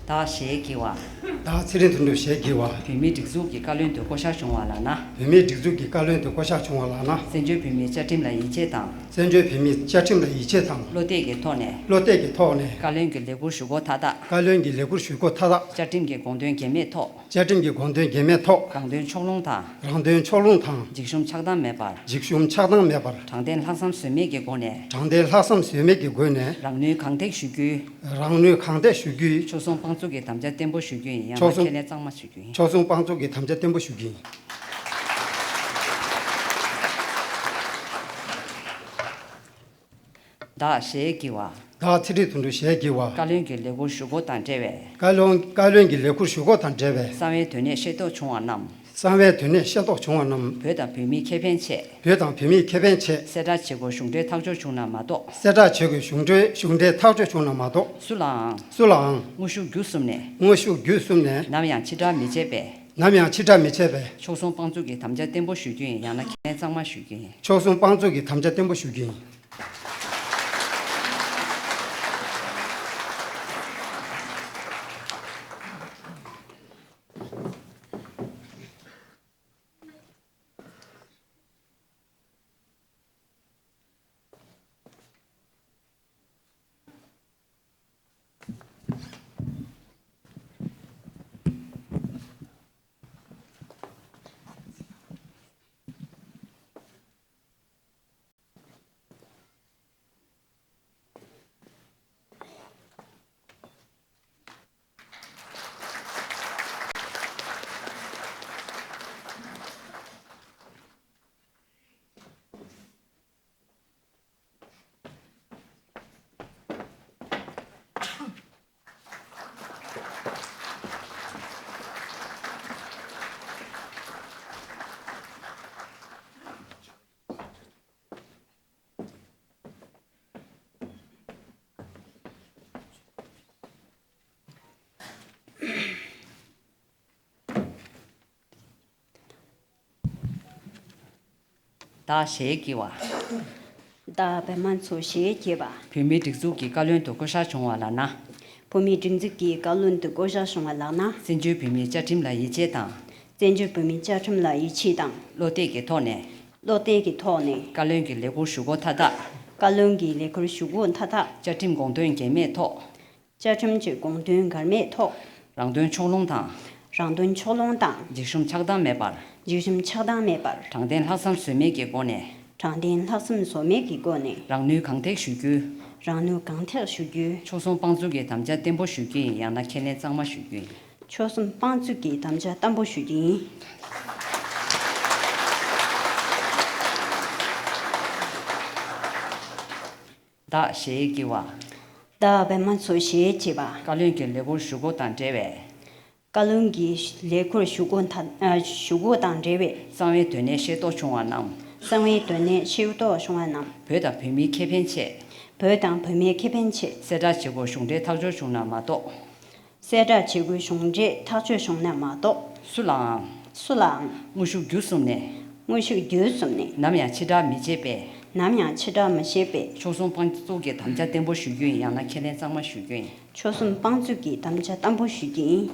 བདག་ཞེས་བགྱི་བ། བདག་ཚེ་རིང་དོན་གྲུབ་ཞེས་བགྱི་བ། བོད་མིའི་སྒྲིག་འཛུགས་ཀྱི་བཀའ་བློན་དུ་བསྐོ་གཞག་བྱུང་བ་ལགས་ན། བོད་མིའི་སྒྲིག་འཛུགས་ཀྱི་བཀའ་བློན་དུ་བསྐོ་གཞག་བྱུང་བ་ལགས་ན། བཙན་བྱོལ་བོད་མིའི་བཅའ་ཁྲིམས་ལ་ཡིད་ཆེས་དང་། བཙན་བྱོལ་བོད་མིའི་བཅའ་ཁྲིམས་ལ་ཡིད་ཆེས་དང་། བློ་གཏད་ཀྱི་ཐོག་ནས། བློ་གཏད་ཀྱི་ཐོག་ནས། བཀའ་བློན་གྱི་ལས་ཁུར་ཞུ་སྒོ་མཐའ་དག་བཀའ་བློན་གྱི་ལས་ཁུར་ཞུ་སྒོ་མཐའ་དག་བཅའ་ཁྲིམས་ཀྱི་དགོངས་དོན་འགལ་མེད་ཐོག་བཅའ་ཁྲིམས་ཀྱི་དགོངས་དོན་འགལ་མེད་ཐོག་རང་དོན་ཕྱོགས་ལྷུང་དང་། རང་དོན་ཕྱོགས་ལྷུང་དང་། འཇིགས་ཞུམ་ཆགས་སྡང་མེད་པར། འཇིགས་ཞུམ་ཆགས་སྡང་མེད་པར། དྲང་བདེན་ལྷག་བསམ་ཟོལ་མེད་ཀྱི་སྒོ་ནས། དྲང་བདེན་ལྷག་བསམ་ཟོལ་མེད་ཀྱི་སྒོ་ནས། རང་ནུས་གང་ཐེག་ཞུ་རྒྱུའི། རང་ནུས་གང་ཐེག་ཞུ་རྒྱུའི། ཕྱོགས་མཚུངས་དཔང་བཙུགས་ཀྱི་དམ་བཅའ་བརྟན་པོ་ཞུ་རྒྱུ་ཡིན། ཡང་ན་ཕྱོགས་མཚུངས། ཁས་ལེན་གཙང་མ་ཞུ་རྒྱུ་ཡིན། ཕྱོགས་མཚུངས་དཔང་བཙུགས་ཀྱི་དམ་བཅའ་བརྟན་པོ་ཞུ་རྒྱུ་ཡིན། བདག་ཞེས་བགྱི་བ། བདག་ཚེ་རིང་དོན་གྲུབ་ཞེས་བགྱི་བ། བཀའ་བློན་གྱི་ལས་ཁུར་ཞུ་སྒོ་དང་འབྲེལ་བའི། བཀའ་བློན། བཀའ་བློན་གྱི་ལས་ཁུར་ཞུ་སྒོ་དང་འབྲེལ་བའི། གསང་བའི་དོན་གནད་ཤེས་རྟོགས་བྱུང་བ་རྣམས། གསང་བའི་དོན་གནད་ཤེས་རྟོགས་བྱུང་བ་རྣམས། བོད་དང་བོད་མིའི་ཁེ་ཕན་ཆེད། བོད་དང་བོད་མིའི་ཁེ་ཕན་ཆེད། གསལ་བསྒྲགས་བྱེད་སྒོ་གཞུང་འབྲེལ་ཐག་གཅོད་བྱུང་ན་མ་གཏོགས། གསལ་བསྒྲགས་བྱེད་སྒོ་གཞུང་འབྲེལ། གཞུང་འབྲེལ་ཐག་གཅོད་བྱུང་ན་མ་གཏོགས། སུ་ལའང་། སུ་ལའང་། དངོས་ཤུགས་བརྒྱུད་གསུམ་ནས། དངོས་ཤུགས་བརྒྱུད་གསུམ་ནས། ནམ་ཡང་ཕྱི་བསྒྲགས་མི་བྱེད་པའི། ནམ་ཡང་ཕྱི་བསྒྲགས་མི་བྱེད་པའི། ཕྱོགས་མཚུངས་དཔང་བཙུགས་ཀྱི་དམ་བཅའ་བརྟན་པོ་ཞུ་རྒྱུ་ཡིན། ཡང་ན་ཁས་ལེན་གཙང་མ་ཞུ་རྒྱུ་ཡིན། ཕྱོགས་མཚུངས་དཔང་བཙུགས་ཀྱི་དམ་བཅའ་བརྟན་པོ་ཞུ་རྒྱུ་ཡིན། བདག་ཞལ་དགྱེས་པ། བདག་པདྨ་མཚོ་ཞལ་དགྱེས་པ། བོད་མིའི་སྒྲིག་འཛུགས་ཀྱི་བཀའ་བློན་དུ་བསྐོ་གཞག་བྱུང་བ་ལགས་ན། བོད་མིའི་སྒྲིག་འཛུགས་ཀྱི་བཀའ་བློན་དུ་བསྐོ་གཞག་བྱུང་བ་ལགས་ན། བཙན་བྱོལ་བོད་མིའི་བཅའ་ཁྲིམས་ལ་ཡིད་ཆེས་དང་། བཙན་བྱོལ་བོད་མིའི་བཅའ་ཁྲིམས་ལ་ཡིད་ཆེས་དང་། བློ་གཏད་ཀྱི་ཐོག་ནས། བློ་གཏད་ཀྱི་ཐོག་ནས། བཀའ་བློན་གྱི་ལས་ཁུར་ཞུ་སྒོ་མཐའ་དག་བཀའ་བློན་གྱི་ལས་ཁུར་ཞུ་སྒོ་མཐའ་དག་བཅའ་ཁྲིམས་དགོངས་དོན་འགལ་མེད་ཐོག་བཅའ་ཁྲིམས་ཀྱི་དགོངས་དོན་འགལ་མེད་ཐོག་རང་དོན་ཕྱོགས་ལྷུང་དང་། རང་དོན་ཕྱོགས་ལྷུང་དང་། འཇིགས་ཞུམ་ཆགས་སྡང་མེད་པར། འཇིགས་ཞུམ་ཆགས་སྡང་མེད་པར། དྲང་བདེན་ལྷག་བསམ་ཟོལ་མེད་ཀྱི་སྒོ་ནས། དྲང་བདེན་ལྷག་བསམ་ཟོལ་མེད་ཀྱི་སྒོ་ནས། རང་ནུས་གང་ཐེག་ཞུ་རྒྱུ། རང་ནུས་གང་ཐེག་ཞུ་རྒྱུ། མཆོག་གསུམ་དཔང་བཙུགས་ཀྱི་དམ་བཅའ་བརྟན་པོ་ཞུ་རྒྱུ་ཡིན། ཡང་ན་ཁས་ལེན་གཙང་མ་ཞུ་རྒྱུ་ཡིན། མཆོག་གསུམ་དཔང་བཙུགས་ཀྱི་དམ་བཅའ་བརྟན་པོ་ཞུ་རྒྱུ་ཡིན། བདག་ཞལ་དགྱེས་པ། བདག་པདྨ་མཚོ་ཞལ་དགྱེས་པ། བཀའ་བློན་གྱི་ལས་ཁུར་ཞུ་སྒོ་དང་འབྲེལ་བའི། བཀའ་བློན་གྱི་ལས་ཁུར་ཞུ་སྒོ་དང་། ཨ། ཞུ་སྒོ་དང་འབྲེལ་བའི། གསང་བའི་དོན་གནད་ཤེས་རྟོགས་བྱུང་བ་རྣམས། གསང་བའི་དོན་གནད་ཤེས་རྟོགས་བྱུང་བ་རྣམས། བོད་དང་བོད་མིའི་ཁེ་ཕན་ཆེད། བོད་དང་བོད་མིའི་ཁེ་ཕན་ཆེད། གསལ་བསྒྲགས་བྱེད་དགོས་གཞུང་འབྲེལ་ཐག་གཅོད་བྱུང་ན་མ་གཏོགས། གསལ་བསྒྲགས་བྱེད་དགོས་གཞུང་འབྲེལ་ཐག་གཅོད་བྱུང་ན་མ་གཏོགས། སུ་ལའང་། སུ་ལའང་། དངོས་ཤུགས་བརྒྱུད་གསུམ་ནས། དངོས་ཤུགས་བརྒྱུད་གསུམ་ནས། ནམ་ཡང་ཕྱི་བསྒྲགས་མི་བྱེད་པའི། ནམ་ཡང་ཕྱི་བསྒྲགས་མི་བྱེད་པའི། མཆོག་གསུམ་དཔང་བཙུགས་ཀྱི་དམ་བཅའ་བརྟན་པོ་ཞུ་རྒྱུ་ཡིན། ཡང་ན་ཁས་ལེན་གཙང་མ་ཞུ་རྒྱུ་ཡིན། མཆོག་གསུམ་དཔང་བཙུགས་ཀྱི་དམ་བཅའ་བརྟན་པོ་ཞུ་རྒྱུ་ཡིན།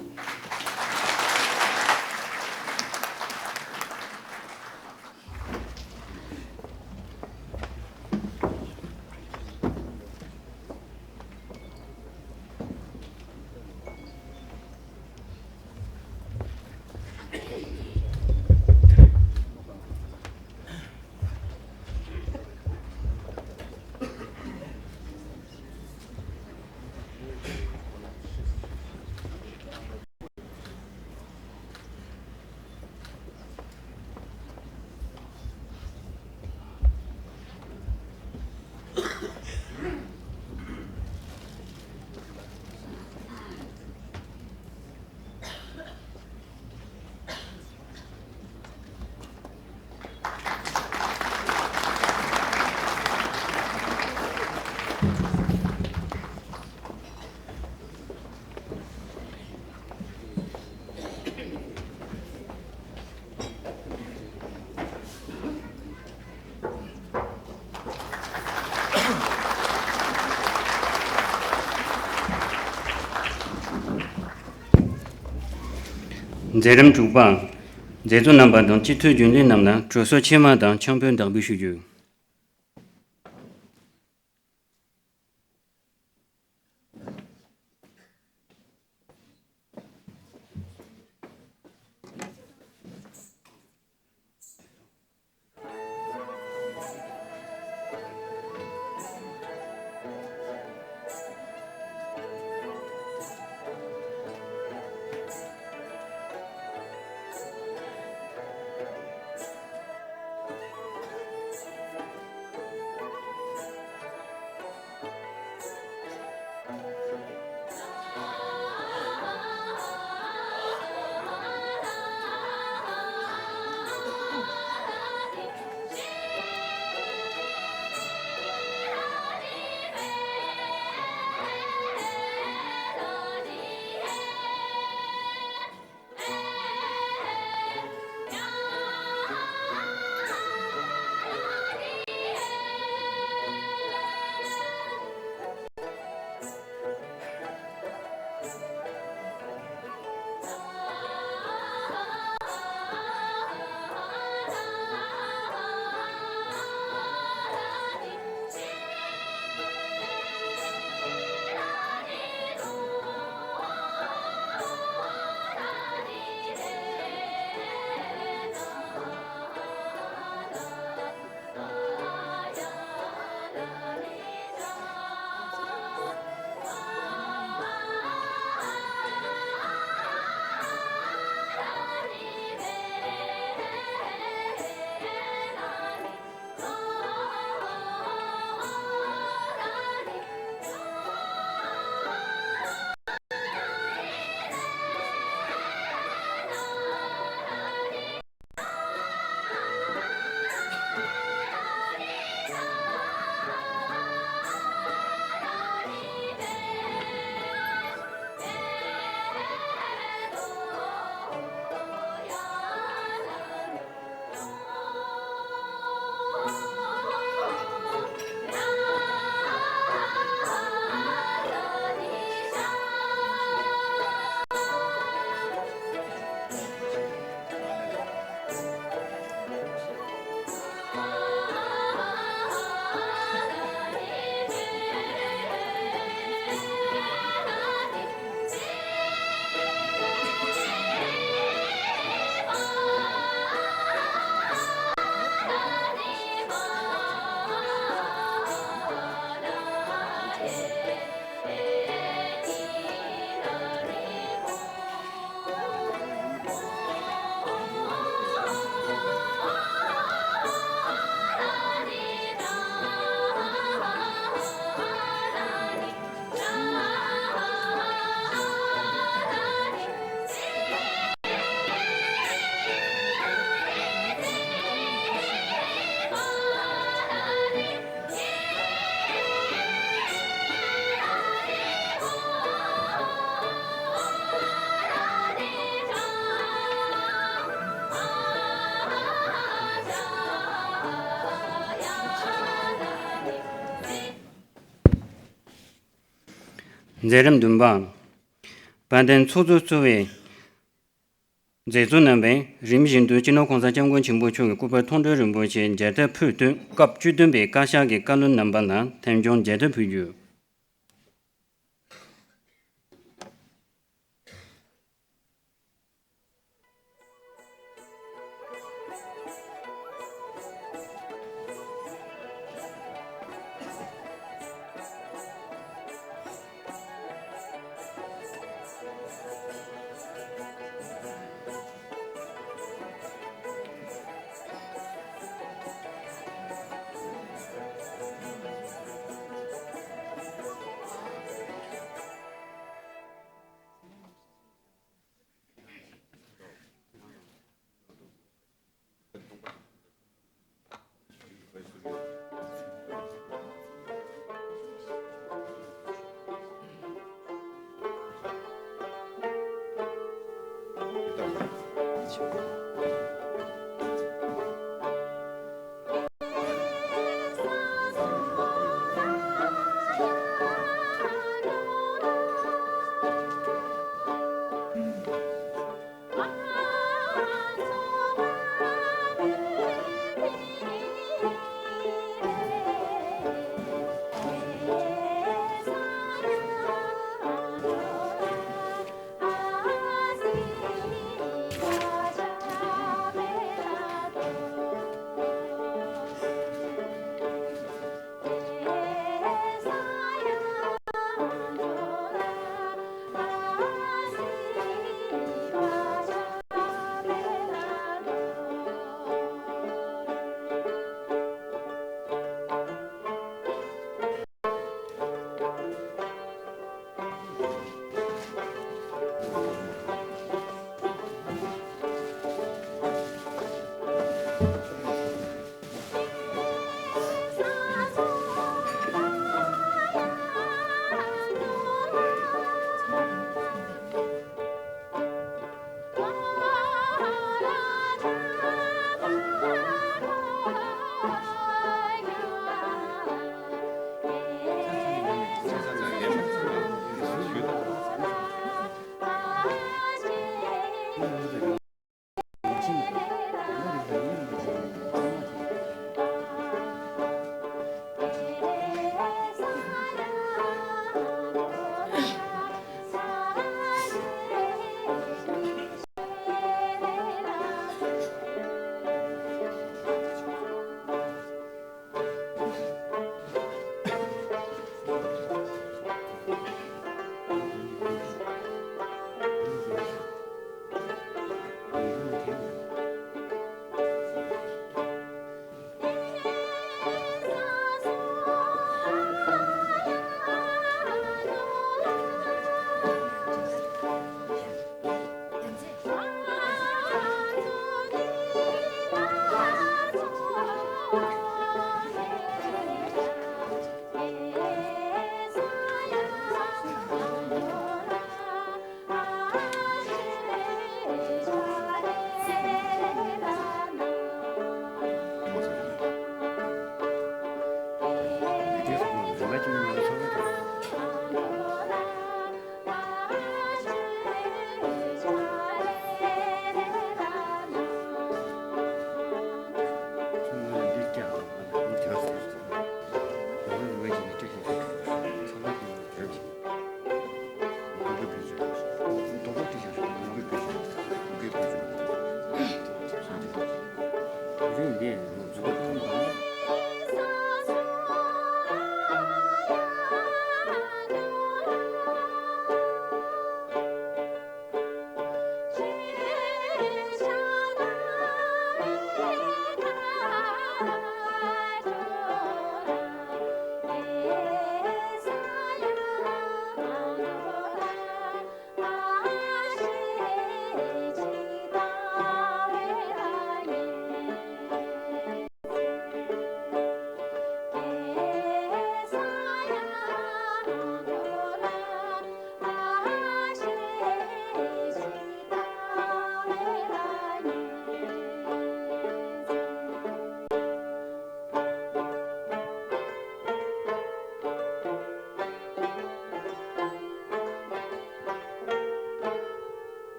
མཛད་རིམ་དྲུག་པ། མཛད་གཙོ་རྣམ་པ་དང་སྤྱི་འཐུས་རྒྱུན་ལས་རྣམས་ལ་གྲོས་ཚོགས་ཆེན་མོ་དང་འཆམ་ཕུད་བདག་འབུལ་ཞུ་རྒྱུ། མཛད་རིམ་བདུན་པ། དཔལ་ལྡན་ཚོགས་གཙོ་གཙོས་པའི་མཛད་གཙོ་རྣམ་པས་རིམ་བཞིན་དུ་སྤྱི་ནོར་༸གོང་ས་༸སྐྱབས་མགོན་ཆེན་པོ་མཆོག་གི་སྐུ་པར་མཐོང་གྲོལ་རིན་པོ་ཆེ་མཇལ་དར་ཕུལ་དུས་སྐབས་བཅུ་བདུན་པའི་བཀའ་ཤག་གི་བཀའ་བློན་རྣམ་པ་ལ་ཐེངས་མགྱོགས་མཇལ་དར་ཕུལ་རྒྱུ།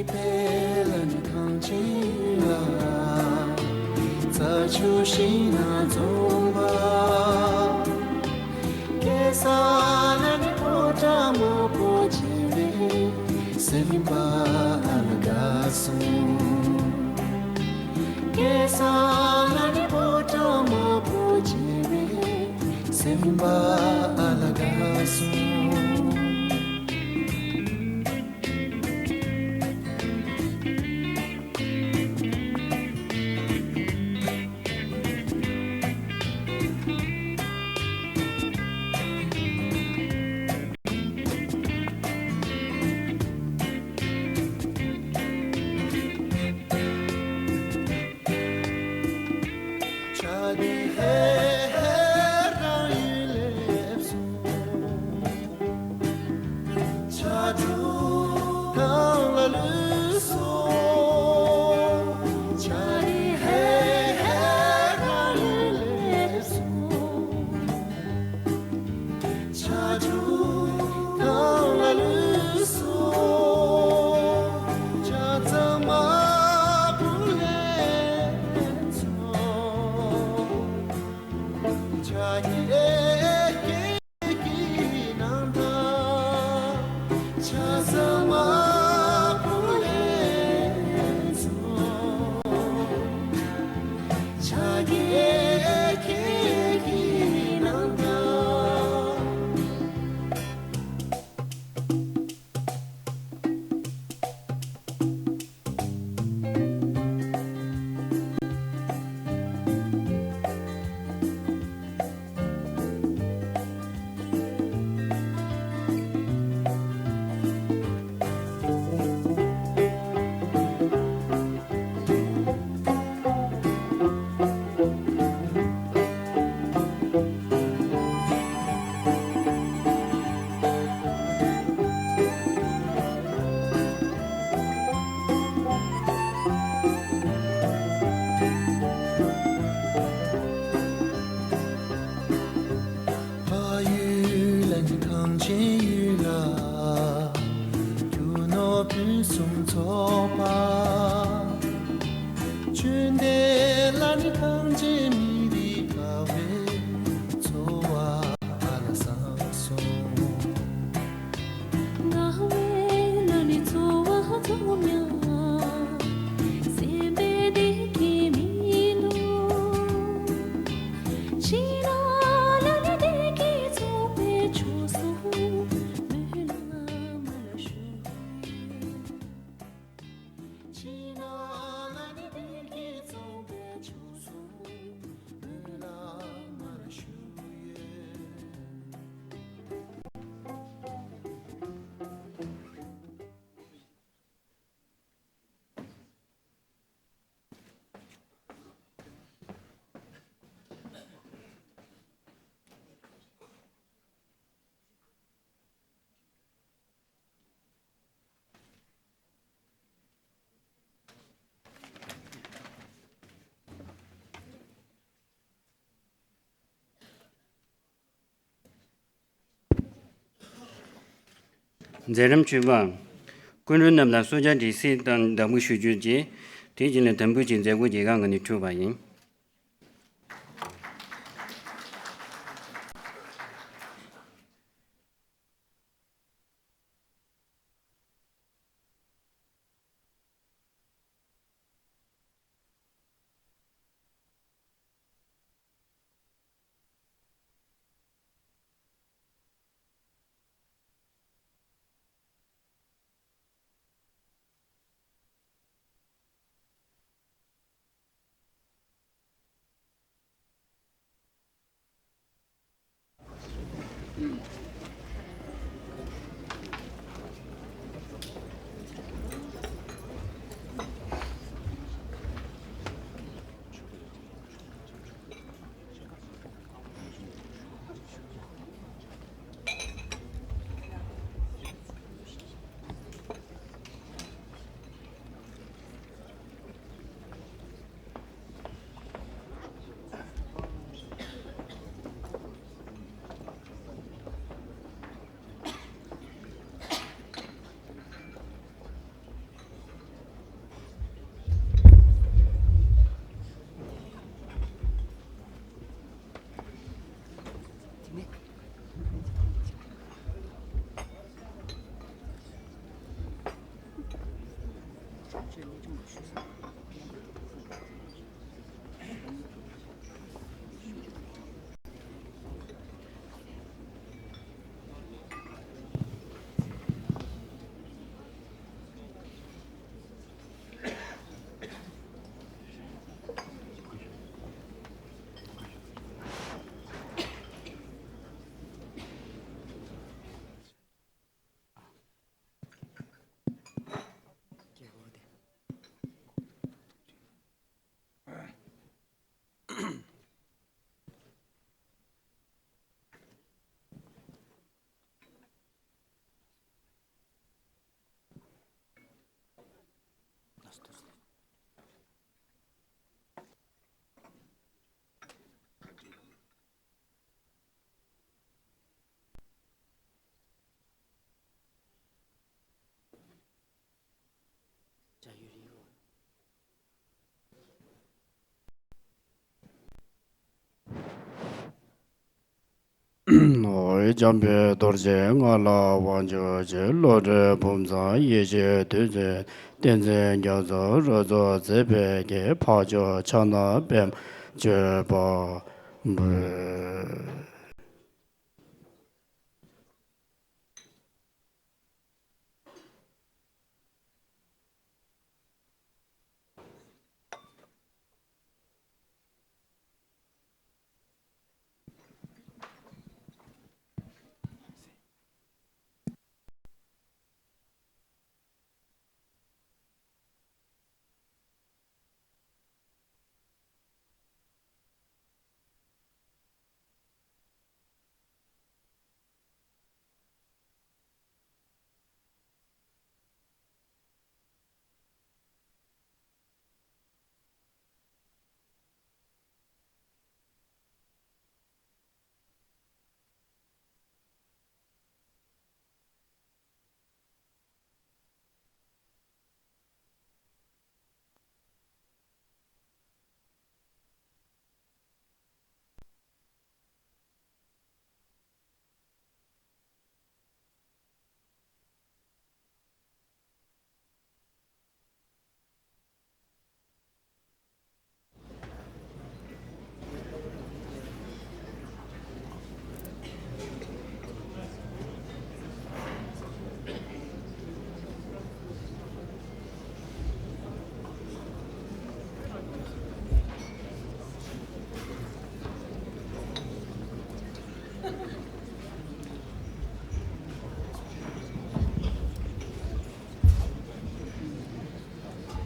པའི་ལ་ནི་གངས་ཅན་ཡུལ་ལ། རྩྭ་ཆུ་ཤིང་ནགས་འཛོམས་པ། སྐལ་བཟང་ལ་ནི་ཕོ་བྲང་དམར་པོ་བརྗིད་པའི་སེམས་པ་ཨ་ལ་དགའ་སོང་། སྐལ་བཟང་ལ་ནི་ཕོ་བྲང་དམར་པོ་བརྗིད་པའི་སེམས་པ་ཨ་ལ་དགའ་སོང་། ཕྱག་གི་ཧེ་ཧེ་རང་ཡུལ་སླེབས་སོང་། ཕྱག་དྲུག་ཐང་ལ་ལུས་སོང་། ཕྱག་གི་ཧེ་ཧེ་རང་ཡུལ་སླེབས་སོང་། ཕྱག་དྲུག་ཐང་ལ་ལུས་སོང་། ཕྱག་ཚང་མ་བུ་ལེན་ཚོགས། ཕྱག་གི་ཨེ་ཀེ་ཀི་ནང་ད། ཕྱག་ཚང་མ་བུ་ལེན་ཚོགས། ཕྱག་གི་ཨེ་ཀེ་ཀི་ནང་ད། ཕ་ཡུལ་ལ་ནི་གངས་ཅན་ཡུལ་ལ། རྒྱུ་ནོར་ཕུན་སུམ་ཚོགས་པ། ཆོས་ལྡན་ལ་ནི་གངས་ཅན་མི་རིགས་དགའ་བའི་འཚོ་བ་ཨ་ལ་བཟང་སོང་། དགའ་བའི་ལ་ནི་འཚོ་བ་རྫོགས་མྱང་། སེམས་པའི་བདེ་སྐྱིད་མི་ལོ། ཕྱི་ནང་ལ་ནི་བདེ་སྐྱིད་ཚོགས་པའི་མཆོག་སོང་། སྨོན་ལམ་མ་ལ་ཞུ། ཕྱི་ནང་ལ་ནི་བདེ་སྐྱིད་ཚོགས་པའི་མཆོག་སོང་། སྨོན་ལམ་མ་ལ་ཞུ་ཡོད། མཛད་རིམ་བཅུ་པ། སྐུ་མགྲོན་རྣམས་ལ་གསོལ་ཇ་སྦྲེལ་སྲིད་དང་བདག་འབུལ་ཞུ་རྒྱུ་བཅས། དེའི་རྗེས་ལ་དམ་འབུལ་གྱི་མཛད་སྒོ་རྒྱལ་ཁང་ངོས་ནས་གྲུབ་པ་ཡིན། འཇམ་དཔལ་རྡོ་རྗེ་ང་ལ་དབང་ཕྱུག་རྗེ། བློ་གྲོས་བུམ་ཚང་ཡེ་ཤེས་བདུད་རྩི། བསྟན་འཛིན་རྒྱ་མཚོ་རོལ་མཚོ་མཛད་པའི་རྒྱལ། འཕགས་མཆོག་ཕྱག་ན་པདྨོ་སྤྱོད་པ་འབུལ།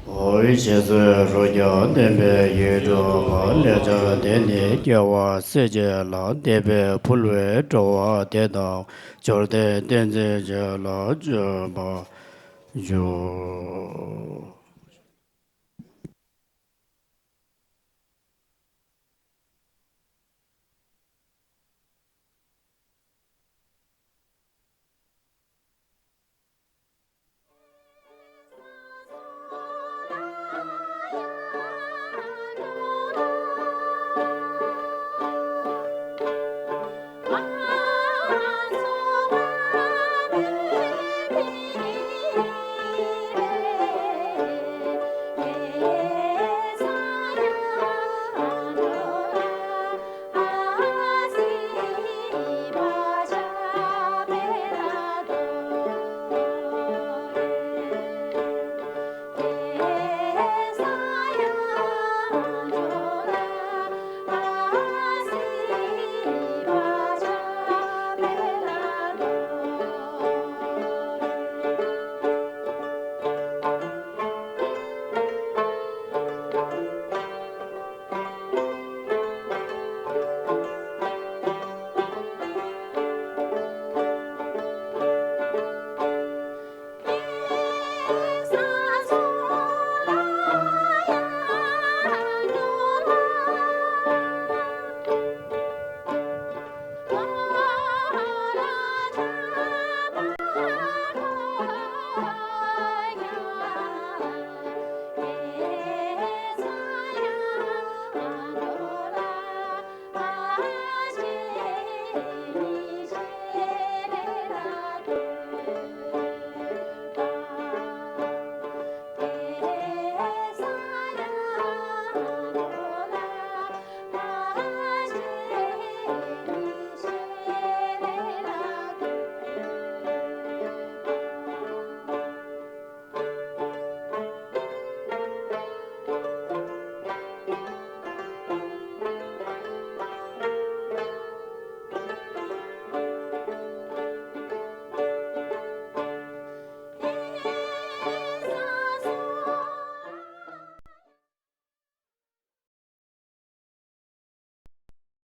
འོ། རྗེ་བཙུན་རོ་བརྒྱ་ལྡན་པའི་ཡིད་འཕྲོག་པ། ལེགས་སྦྱར་དེ་ནི་སྐྱེ་བ་སྲིད་ཕྱི་ལ། འདས་པའི་འཕུལ་བའི་འགྲོ་བ་དེ་དག་འབྱོར་ལྡན་བསྟན་འཛིན་རྗེ་ལ་བྱོན་པར་ཞུ།